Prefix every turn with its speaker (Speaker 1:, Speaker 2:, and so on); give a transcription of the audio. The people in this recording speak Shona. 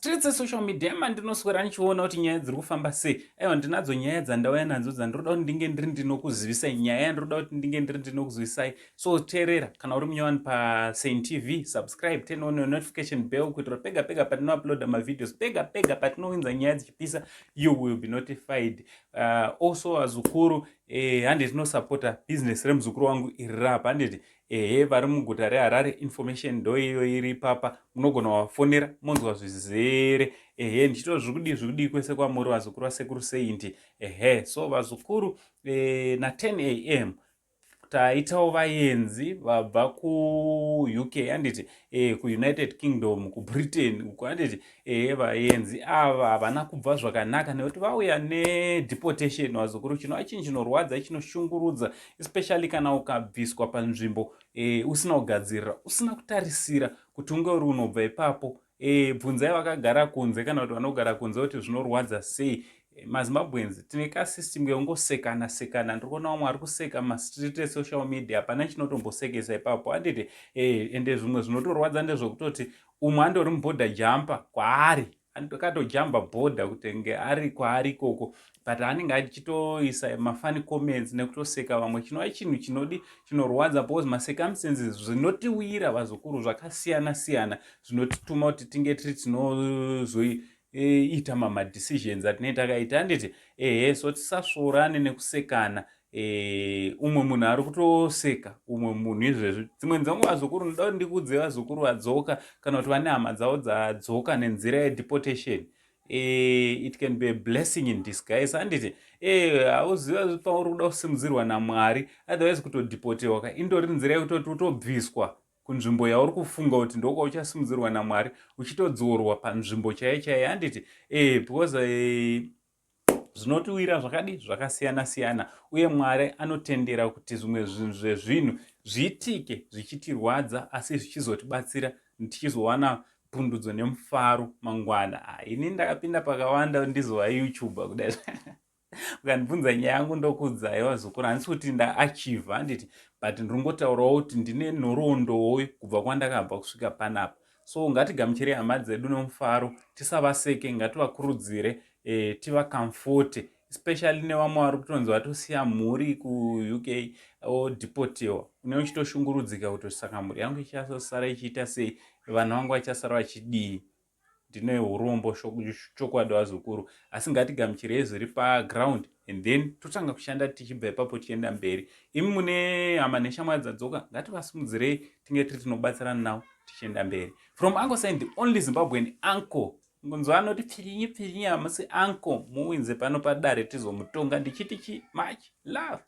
Speaker 1: Tiri dzesocial media mandinoswera ndichiona kuti nyaya dziri kufamba sei. Aiwa, ndinadzo nyaya dzandauya nadzo dzandinoda kuti ndinge ndiri ndinokuzivisai, nyaya yandinoda kuti ndinge ndiri ndinokuzivisai. So teerera, kana uri munyowani paSaint TV, subscribe, turn on your notification bell kuitira pega pega patinouploada mavideos, pega pega patinowinza nyaya dzichipisa, you will be notified. Also vazukuru, handi tinosapota business remuzukuru wangu iri rapa, handiti? Ehe, vari muguta reHarare, information ndo iyo iri papa, munogona wafonera monzwa zvizere. Ehe, ndichito zviri kudii kwese kwamuri vazukuru vasekuru Saint. Ehe, so vazukuru, na10 am taitawo vaenzi vabva kuUK, handiti? KuUnited Kingdom, kuBritain uko, handiti? Vaenzi ava havana kubva zvakanaka nekuti vauya nedeportation, vazukuru. Chinova chinhu chinorwadza, chinoshungurudza, especially kana ukabviswa panzvimbo usina kugadzirira, usina kutarisira kuti unge uri unobva ipapo. Bvunzai vakagara kunze kana kuti vanogara kunze kuti zvinorwadza sei. MaZimbabweans tine kasystem kekungosekana sekana. Ndiri kuona vamwe vari kuseka mastreet esocial media, hapana chinotombosekesa ipapo, handiti? Ende zvimwe zvinotorwadza ndezvekutoti umwe andori muborder jumper kwaari, akatojamba bhodha kutenge ari kwaari ikoko, but anenge achitoisa mafunny comments nekutoseka vamwe, chinova chinhu chinodi chinorwadza because macircumstances zvinotiwira, vazukuru, zvakasiyana siyana, zvinotituma kuti tinge tiri tinozoita mamadecisions atinenge takaita, handiti? Ehe, so tisasvorane nekusekana. Umwe munhu ari kutoseka umwe munhu izvezvi. Dzimwe dzenguva, vazukuru, ndoda kuti ndikudze vazukuru vadzoka kana kuti vane hama dzavo dzadzoka nenzira yedeportation, it can be a blessing in disguise, handiti? Hauziva pauri kuda kusimudzirwa naMwari. Otherwise kutodeportewa ka indori nzira yekutoti utobviswa kunzvimbo yauri kufunga kuti ndokwauchasimudzirwa naMwari, uchitodzorwa panzvimbo chaiyo chaiyo, handiti? Because zvinotiwira zvakadi zvakasiyana siyana, uye Mwari anotendera kuti zvimwe zvinhu zvezvinhu zviitike zvichitirwadza, asi zvichizotibatsira, tichizowana pundudzo nemufaro mangwana. Ini ndakapinda pakawanda ndizova YouTuber kudai. Ukandibvunza nyaya yangu ndokuudzai, vazukuru. Handisi kuti ndaachievha, handiti? But ndiringotaurawo kuti ndine nhoroondowo kubva kwandakabva kusvika panapa. So ngatigamuchirei hama dzedu nomufaro, tisavaseke, ngativakurudzire, tivacomforte, especially nevamwe vari kutonzi vatosiya mhuri kuUK, odeportewa, une uchitoshungurudzika kuti saka mhuri yangu ichasara ichiita sei, vanhu vangu vachasara vachidii? Ndine urombo chokwadi, vazukuru, asi ngatigamuchirei zviri paground and then totanga kushanda tichibva ipapo tichienda mberi. Imi mune hama neshamwari dzadzoka, ngativasimudzirei, tinge tiri tinobatsirana navo tichienda mberi. From Uncle Saint, the only Zimbabwean uncle. Ngunzwa anoti pfirinyi pfirinyi, hamusi uncle, muwinze pano padare tizomutonga. Ndichiti chi much love.